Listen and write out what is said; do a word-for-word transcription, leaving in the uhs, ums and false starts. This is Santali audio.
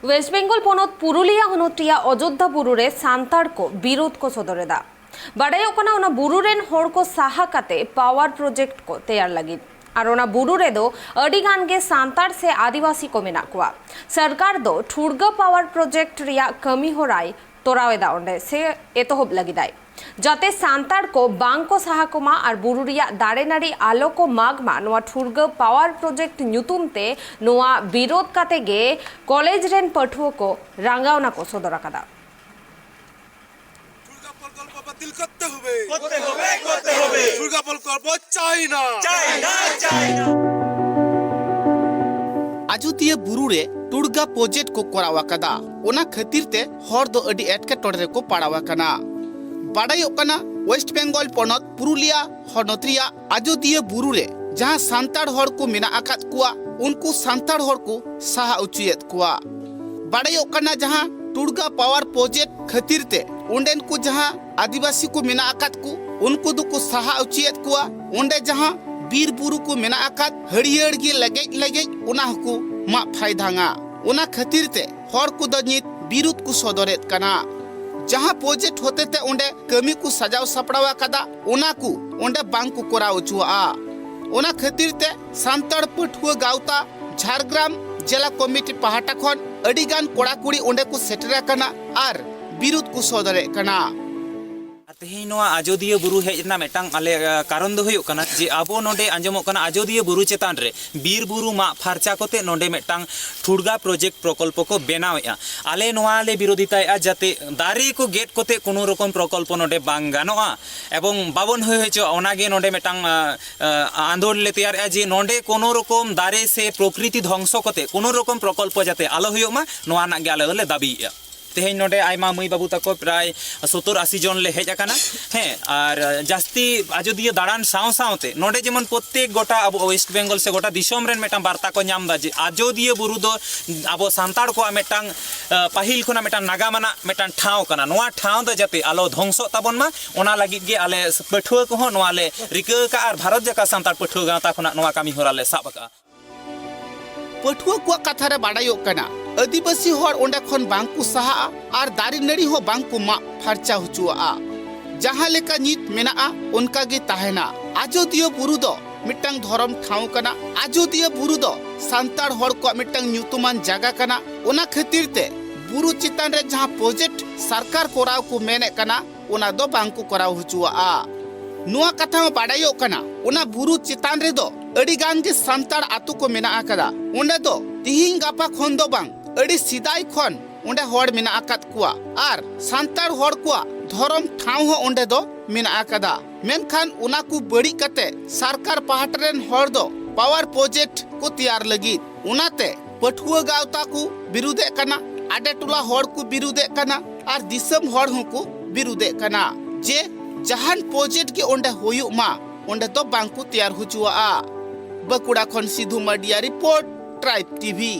ᱳᱭᱮᱥᱴ ᱵᱮᱝᱜᱚᱞ ᱯᱚᱱᱚᱛ ᱯᱩᱨᱩᱞᱤᱭᱟ ᱦᱚᱱᱚᱛ ᱨᱮᱭᱟᱜ ᱚᱡᱳᱫᱽᱫᱷᱟ ᱵᱩᱨᱩ ᱨᱮ ᱥᱟᱱᱛᱟᱲ ᱠᱚ ᱵᱤᱨᱳᱫ ᱠᱚ ᱥᱚᱫᱚᱨ ᱮᱫᱟ᱾ ᱵᱟᱰᱟᱭᱚᱜ ᱠᱟᱱᱟ, ᱚᱱᱟ ᱵᱩᱨᱩ ᱨᱮᱱ ᱦᱚᱲ ᱠᱚ ᱥᱟᱦᱟ ᱠᱟᱛᱮ ᱯᱟᱣᱟᱨ ᱯᱨᱚᱡᱮᱠᱴ ᱠᱚ ᱛᱮᱭᱟᱨ ᱞᱟᱹᱜᱤᱫ᱾ ᱟᱨ ᱚᱱᱟ ᱵᱩᱨᱩ ᱨᱮᱫᱚ ᱟᱹᱰᱤ ᱜᱟᱱ ᱜᱮ ᱥᱟᱱᱛᱟᱲ ᱥᱮ ᱟᱹᱫᱤᱵᱟᱹᱥᱤ ᱠᱚ ᱢᱮᱱᱟᱜ ᱠᱚᱣᱟ᱾ ᱥᱚᱨᱠᱟᱨ ᱫᱚ ᱴᱷᱩᱲᱜᱟᱹ ᱯᱟᱣᱟᱨ ᱯᱨᱚᱡᱮᱠᱴ ᱨᱮᱭᱟᱜ ᱠᱟᱹᱢᱤ ᱦᱚᱨᱟᱭ ᱛᱚᱨᱟᱣ ᱮᱫᱟ, ᱚᱸᱰᱮ ᱥᱮ ᱮᱛᱚᱦᱚᱵ ᱞᱟᱹᱜᱤᱫᱟᱭ, ᱡᱟᱛᱮ ᱥᱟᱱᱛᱟᱲ ᱠᱚ ᱵᱟᱝ ᱠᱚ ᱥᱟᱦᱟ ᱠᱚᱢᱟ ᱟᱨ ᱵᱩᱨᱩ ᱨᱮᱭᱟᱜ ᱫᱟᱨᱮ ᱱᱟᱹᱲᱤ ᱟᱞᱚ ᱠᱚ ᱢᱟᱜᱽ ᱢᱟ᱾ ᱱᱚᱣᱟ ᱴᱷᱩᱲᱜᱟᱹ ᱯᱟᱣᱟᱨ ᱯᱨᱚᱡᱮᱠᱴ ᱧᱩᱛᱩᱢ ᱛᱮ ᱱᱚᱣᱟ ᱵᱤᱨᱳᱫ ᱠᱟᱛᱮ ᱜᱮ ᱠᱚᱞᱮᱡᱽ ᱨᱮᱱ ᱯᱟᱹᱴᱷᱩᱣᱟᱹ ᱠᱚ ᱨᱟᱸᱜᱟᱣᱱᱟ ᱠᱚ ᱥᱚᱫᱚᱨ ᱟᱠᱟᱫᱟ᱾ দুর্গা প্রকল্প বাতিল করতে হবে। করতে হবে, করতে হবে। দুর্গা প্রকল্প চাই না। চাই না, চাই না। ᱟᱡᱳᱫᱤᱭᱟᱹ ᱵᱩᱨᱩ ᱨᱮ ᱴᱩᱲᱜᱟ ᱯᱨᱚᱡᱮᱠᱴ ᱠᱚ ᱠᱚᱨᱟᱣ ᱟᱠᱟᱫᱟ᱾ ᱚᱱᱟ ᱠᱷᱟᱹᱛᱤᱨ ᱛᱮ ᱦᱚᱲ ᱫᱚ ᱟᱹᱰᱤ ᱮᱴᱠᱮᱴᱚᱬᱮ ᱨᱮᱠᱚ ᱯᱟᱲᱟᱣ ᱟᱠᱟᱱᱟ᱾ ᱵᱟᱰᱟᱭᱚᱜ ᱠᱟᱱᱟ, ᱳᱭᱮᱥᱴ ᱵᱮᱝᱜᱚᱞ ᱯᱚᱱᱚᱛ ᱯᱩᱨᱩᱞᱤᱭᱟ ᱦᱚᱱᱚᱛ ᱨᱮᱭᱟᱜ ᱟᱡᱳᱫᱤᱭᱟᱹ ᱵᱩᱨᱩ ᱨᱮ ᱡᱟᱦᱟᱸ ᱥᱟᱱᱛᱟᱲ ᱦᱚᱲ ᱠᱚ ᱢᱮᱱᱟᱜ ᱟᱠᱟᱫ ᱠᱚᱣᱟ, ᱩᱱᱠᱩ ᱥᱟᱱᱛᱟᱲ ᱦᱚᱲ ᱠᱚ ᱥᱟᱦᱟ ᱚᱪᱚᱭᱮᱫ ᱠᱚᱣᱟ᱾ ᱵᱟᱰᱟᱭᱚᱜ ᱠᱟᱱᱟ, ᱡᱟᱦᱟᱸ ᱴᱩᱲᱜᱟ ᱯᱟᱣᱟᱨ ᱯᱨᱚᱡᱮᱠᱴ ᱠᱷᱟᱹᱛᱤᱨ ᱛᱮ ᱚᱸᱰᱮᱱ ᱠᱚ ᱡᱟᱦᱟᱸ ᱟᱹᱫᱤᱵᱟᱹᱥᱤ ᱠᱚ ᱢᱮᱱᱟᱜ ᱟᱠᱟᱫ ᱠᱚ, ᱩᱱᱠᱩ ᱫᱚᱠᱚ ᱥᱟᱦᱟ ᱚᱪᱚᱭᱮᱫ ᱠᱚᱣᱟ᱾ ᱚᱸᱰᱮ ᱡᱟᱦᱟᱸ ᱵᱤᱨ ᱵᱩᱨᱩ ᱠᱚ ᱢᱮᱱᱟᱜ ᱟᱠᱟᱫ, ᱦᱟᱹᱨᱭᱟᱹᱲ ᱜᱮ ᱞᱮᱜᱮᱡ ᱞᱮᱜᱮᱡ, ᱚᱱᱟ ᱦᱚᱸᱠᱚ ᱢᱟᱜ ᱯᱷᱟᱭᱫᱟᱝᱟ᱾ ᱚᱱᱟ ᱠᱷᱟᱹᱛᱤᱨ ᱛᱮ ᱦᱚᱲ ᱠᱚᱫᱚ ᱱᱤᱛ ᱵᱤᱨᱩᱫ ᱠᱚ ᱥᱚᱫᱚᱨᱮᱫ ᱠᱟᱱᱟ᱾ ᱡᱟᱦᱟᱸ ᱯᱨᱚᱡᱮᱠᱴ ᱦᱚᱛᱮᱛᱮ ᱚᱸᱰᱮ ᱠᱟᱹᱢᱤ ᱠᱚ ᱥᱟᱡᱟᱣ ᱥᱟᱯᱲᱟᱣ ᱟᱠᱟᱫᱟ, ᱚᱱᱟ ᱠᱚ ᱚᱸᱰᱮ ᱵᱟᱝ ᱠᱚ ᱠᱚᱨᱟᱣ ᱦᱚᱪᱚᱣᱟᱜᱼᱟ᱾ ᱚᱱᱟ ᱠᱷᱟᱹᱛᱤᱨ ᱛᱮ ᱥᱟᱱᱛᱟᱲ ᱯᱟᱹᱴᱷᱩᱣᱟᱹ ᱜᱟᱶᱛᱟ ᱡᱷᱟᱲᱜᱨᱟᱢ ᱡᱮᱞᱟ ᱠᱚᱢᱤᱴᱤ ᱯᱟᱦᱴᱟ ᱠᱷᱚᱱ ᱟᱹᱰᱤ ᱜᱟᱱ ᱠᱚᱲᱟ ᱠᱩᱲᱤ ᱚᱸᱰᱮ ᱠᱚ ᱥᱮᱴᱮᱨ ᱟᱠᱟᱱᱟ ᱟᱨ ᱵᱤᱨᱩᱫ ᱠᱚ ᱥᱚᱫᱚᱨᱮᱫ ᱠᱟᱱᱟ᱾ ᱟᱨ ᱛᱮᱦᱮᱧ ᱱᱚᱣᱟ ᱟᱡᱚᱫᱤᱭᱟᱹ ᱵᱩᱨᱩ ᱦᱮᱡ ᱨᱮᱱᱟᱜ ᱢᱤᱫᱴᱟᱝ ᱟᱞᱮ, ᱟ, ᱠᱟᱨᱚᱱ ᱫᱚ ᱦᱩᱭᱩᱜ ᱠᱟᱱᱟ ᱡᱮ ᱟᱵᱚ ᱱᱚᱰᱮ ᱟᱸᱡᱚᱢᱚᱜ ᱠᱟᱱᱟ ᱟᱡᱚᱫᱤᱭᱟᱹ ᱵᱩᱨᱩ ᱪᱮᱛᱟᱱ ᱨᱮ ᱵᱤᱨ ᱵᱩᱨᱩ ᱢᱟᱜ ᱯᱷᱟᱨᱪᱟ ᱠᱚᱛᱮ ᱱᱚᱰᱮ ᱢᱤᱫᱴᱟᱝ ᱴᱷᱩᱲᱜᱟ ᱯᱨᱚᱡᱮᱠᱴ ᱯᱨᱚᱠᱚᱞᱯᱚ ᱠᱚ ᱵᱮᱱᱟᱣᱮᱫᱼᱟ᱾ ᱟᱞᱮ ᱱᱚᱣᱟ ᱞᱮ ᱵᱤᱨᱳᱫᱷᱤᱛᱟᱭᱮᱫᱼᱟ ᱡᱟᱛᱮ ᱫᱟᱨᱮ ᱠᱚ ᱜᱮᱫ ᱠᱚᱛᱮ ᱠᱳᱱᱳ ᱨᱚᱠᱚᱢ ᱯᱨᱚᱠᱚᱞᱯᱚ ᱱᱚᱰᱮ ᱵᱟᱝ ᱜᱟᱱᱚᱜᱼᱟ ᱮᱵᱚᱝ ᱵᱟᱵᱚᱱ ᱦᱩᱭ ᱦᱚᱪᱚᱣᱟᱜᱼᱟ᱾ ᱚᱱᱟᱜᱮ ᱱᱚᱰᱮ ᱢᱤᱫᱴᱟᱝ, ᱟ, ᱟ, ᱟᱱᱫᱳᱞᱚᱱ ᱞᱮ ᱛᱮᱭᱟᱨᱮᱫᱼᱟ ᱡᱮ ᱱᱚᱰᱮ ᱠᱳᱱᱳ ᱨᱚᱠᱚᱢ ᱫᱟᱨᱮ ᱥᱮ ᱯᱨᱚᱠᱨᱤᱛᱤ ᱫᱷᱚᱝᱥᱚ ᱠᱚᱛᱮ ᱠᱳᱱᱳ ᱨᱚᱠᱚᱢ ᱯᱨᱚᱠᱚᱞᱯᱚ ᱡᱟᱛᱮ ᱟᱞᱚ ᱦᱩᱭᱩᱜ ᱢᱟ, ᱱᱚᱣᱟ ᱨᱮᱱᱟᱜ ᱜᱮ ᱟᱞᱮ ᱫᱚᱞᱮ ᱫᱟᱹᱵᱤᱭᱮᱫᱼᱟ᱾ ᱛᱮᱦᱮᱧ ᱱᱚᱰᱮ ᱟᱭᱢᱟ ᱢᱟᱹᱭ ᱵᱟᱹᱵᱩ ᱛᱟᱠᱚ ᱯᱨᱟᱭ ᱥᱚᱛᱛᱚᱨ ᱟᱥᱤ ᱡᱚᱱ ᱞᱮ ᱦᱮᱡ ᱟᱠᱟᱱᱟ᱾ ᱦᱮᱸ, ᱟᱨ ᱡᱟᱹᱥᱛᱤ ᱟᱡᱚᱫᱤᱭᱟᱹ ᱫᱟᱬᱟᱱ ᱥᱟᱶ ᱥᱟᱶᱛᱮ ᱱᱚᱰᱮ ᱡᱮᱢᱚᱱ ᱯᱨᱚᱛᱛᱮᱠ ᱜᱚᱴᱟ ᱟᱵᱚ ᱳᱭᱮᱥᱴ ᱵᱮᱝᱜᱚᱞ ᱥᱮ ᱜᱚᱴᱟ ᱫᱤᱥᱚᱢ ᱨᱮᱱ ᱢᱤᱫᱴᱟᱝ ᱵᱟᱨᱛᱟ ᱠᱚ ᱧᱟᱢ ᱮᱫᱟ ᱡᱮ ᱟᱡᱚᱫᱤᱭᱟᱹ ᱵᱩᱨᱩ ᱫᱚ ᱟᱵᱚ ᱥᱟᱱᱛᱟᱲ ᱠᱚᱣᱟᱜ ᱢᱤᱫᱴᱟᱝ, ᱟ, ᱯᱟᱹᱦᱤᱞ ᱠᱷᱚᱱᱟᱜ ᱢᱤᱫᱴᱟᱝ ᱱᱟᱜᱟᱢ ᱟᱱᱟᱜ ᱢᱤᱫᱴᱟᱝ ᱴᱷᱟᱶ ᱠᱟᱱᱟ᱾ ᱱᱚᱣᱟ ᱴᱷᱟᱶ ᱫᱚ ᱡᱟᱛᱮ ᱟᱞᱚ ᱫᱷᱚᱝᱥᱚᱜ ᱛᱟᱵᱚᱱ ᱢᱟ, ᱚᱱᱟ ᱞᱟᱹᱜᱤᱫ ᱜᱮ ᱟᱞᱮ ᱯᱟᱹᱴᱷᱩᱣᱟᱹ ᱠᱚᱦᱚᱸ ᱱᱚᱣᱟ ᱞᱮ ᱨᱤᱠᱟᱹ ᱟᱠᱟᱫᱼᱟ ᱟᱨ ᱵᱷᱟᱨᱚᱛ ᱡᱟᱠᱟᱛ ᱥᱟᱱᱛᱟᱲ ᱯᱟᱹᱴᱷᱩᱣᱟᱹ ᱜᱟᱶᱛᱟ ᱠᱷᱚᱱᱟᱜ ᱱᱚᱣᱟ ᱠᱟᱹᱢᱤ ᱦᱚᱨᱟ ᱞᱮ ᱥᱟᱵ ᱟᱠᱟᱫᱼᱟ᱾ ᱯᱟᱹᱴᱷᱩᱣᱟᱹ ᱠᱚᱣᱟᱜ ᱠᱟᱛᱷᱟ ᱨᱮ ᱵᱟᱰᱟᱭᱚᱜ ᱠᱟᱱᱟ, ᱟᱹᱫᱤᱵᱟᱹᱥᱤ ᱦᱚᱲ ᱚᱸᱰᱮ ᱠᱷᱚᱱ ᱵᱟᱝ ᱠᱚ ᱥᱟᱦᱟᱜᱼᱟ ᱟᱨ ᱫᱟᱨᱮ ᱱᱟᱹᱲᱤ ᱦᱚᱸ ᱵᱟᱝ ᱠᱚ ᱢᱟᱜ ᱯᱷᱟᱨᱪᱟ ᱦᱚᱪᱚᱣᱟᱜᱼᱟ᱾ ᱡᱟᱦᱟᱸ ᱞᱮᱠᱟ ᱱᱤᱛ ᱢᱮᱱᱟᱜᱼᱟ, ᱚᱱᱠᱟ ᱜᱮ ᱛᱟᱦᱮᱱᱟ᱾ ᱟᱡᱚᱫᱤᱭᱟᱹ ᱵᱩᱨᱩ ᱫᱚ ᱢᱤᱫᱴᱟᱝ ᱫᱷᱚᱨᱚᱢ ᱴᱷᱟᱶ ᱠᱟᱱᱟ᱾ ᱟᱡᱚᱫᱤᱭᱟᱹ ᱵᱩᱨᱩ ᱫᱚ ᱥᱟᱱᱛᱟᱲ ᱦᱚᱲ ᱠᱚᱣᱟᱜ ᱢᱤᱫᱴᱟᱝ ᱧᱩᱛᱩᱢᱟᱱ ᱡᱟᱭᱜᱟ ᱠᱟᱱᱟ᱾ ᱚᱱᱟ ᱠᱷᱟᱹᱛᱤᱨ ᱛᱮ ᱵᱩᱨᱩ ᱪᱮᱛᱟᱱ ᱨᱮ ᱡᱟᱦᱟᱸ ᱯᱨᱚᱡᱮᱠᱴ ᱥᱚᱨᱠᱟᱨ ᱠᱚᱨᱟᱣ ᱠᱚ ᱢᱮᱱᱮᱫ ᱠᱟᱱᱟ, ᱚᱱᱟ ᱫᱚ ᱵᱟᱝ ᱠᱚ ᱠᱚᱨᱟᱣ ᱦᱚᱪᱚᱣᱟᱜᱼᱟ᱾ ᱱᱚᱣᱟ ᱠᱟᱛᱷᱟ ᱦᱚᱸ ᱵᱟᱰᱟᱭᱚᱜ ᱠᱟᱱᱟ, ᱚᱱᱟ ᱵᱩᱨᱩ ᱪᱮᱛᱟᱱ ᱨᱮᱫᱚ ᱟᱹᱰᱤ ᱜᱟᱱ ᱜᱮ ᱥᱟᱱᱛᱟᱲ ᱟᱛᱳ ᱠᱚ ᱢᱮᱱᱟᱜ ᱟᱠᱟᱫᱟ᱾ ᱚᱸᱰᱮ ᱫᱚ ᱛᱤᱦᱤᱧ ᱜᱟᱯᱟ ᱠᱷᱚᱱ ᱫᱚ ᱵᱟᱝ, ᱟᱹᱰᱤ ᱥᱮᱫᱟᱭ ᱠᱷᱚᱱ ᱚᱸᱰᱮ ᱦᱚᱲ ᱢᱮᱱᱟᱜ ᱟᱠᱟᱫ ᱠᱚᱣᱟ ᱟᱨ ᱥᱟᱱᱛᱟᱲ ᱦᱚᱲ ᱠᱚᱣᱟᱜ ᱫᱷᱚᱨᱚᱢ ᱴᱷᱟᱶ ᱦᱚᱸ ᱚᱸᱰᱮ ᱫᱚ ᱢᱮᱱᱟᱜ ᱟᱠᱟᱫᱟ᱾ ᱢᱮᱱᱠᱷᱟᱱ ᱚᱱᱟ ᱠᱚ ᱵᱟᱹᱲᱤᱡ ᱠᱟᱛᱮ ᱥᱚᱨᱠᱟᱨ ᱯᱟᱦᱴᱟ ᱨᱮᱱ ᱦᱚᱲ ᱫᱚ ᱯᱟᱣᱟᱨ ᱯᱨᱚᱡᱮᱠᱴ ᱠᱚ ᱛᱮᱭᱟᱨ ᱞᱟᱹᱜᱤᱫ, ᱚᱱᱟᱛᱮ ᱯᱟᱹᱴᱷᱩᱣᱟᱹ ᱜᱟᱶᱛᱟ ᱠᱚ ᱵᱤᱨᱩᱫᱷᱮᱫ ᱠᱟᱱᱟ, ᱟᱰᱮ ᱴᱚᱞᱟ ᱦᱚᱲ ᱠᱚ ᱵᱤᱨᱩᱫᱷᱮᱫ ᱠᱟᱱᱟ ᱟᱨ ᱫᱤᱥᱚᱢ ᱦᱚᱲ ᱦᱚᱸᱠᱚ ᱵᱤᱨᱩᱫᱷᱮᱫ ᱠᱟᱱᱟ ᱡᱮ ᱡᱟᱦᱟᱱ ᱯᱨᱚᱡᱮᱠᱴ ᱜᱮ ᱚᱸᱰᱮ ᱦᱩᱭᱩᱜ ᱢᱟ, ᱚᱸᱰᱮ ᱫᱚ ᱵᱟᱝ ᱠᱚ ᱛᱮᱭᱟᱨ ᱦᱚᱪᱚᱣᱟᱜᱼᱟ᱾ ᱵᱟᱸᱠᱩᱲᱟ ᱠᱷᱚᱱ ᱥᱤᱫᱷᱩ ᱢᱟᱨᱰᱤᱭᱟ ᱨᱤᱯᱳᱨᱴ, ᱴᱨᱟᱭᱤᱵᱽ ᱴᱤᱵᱷᱤ᱾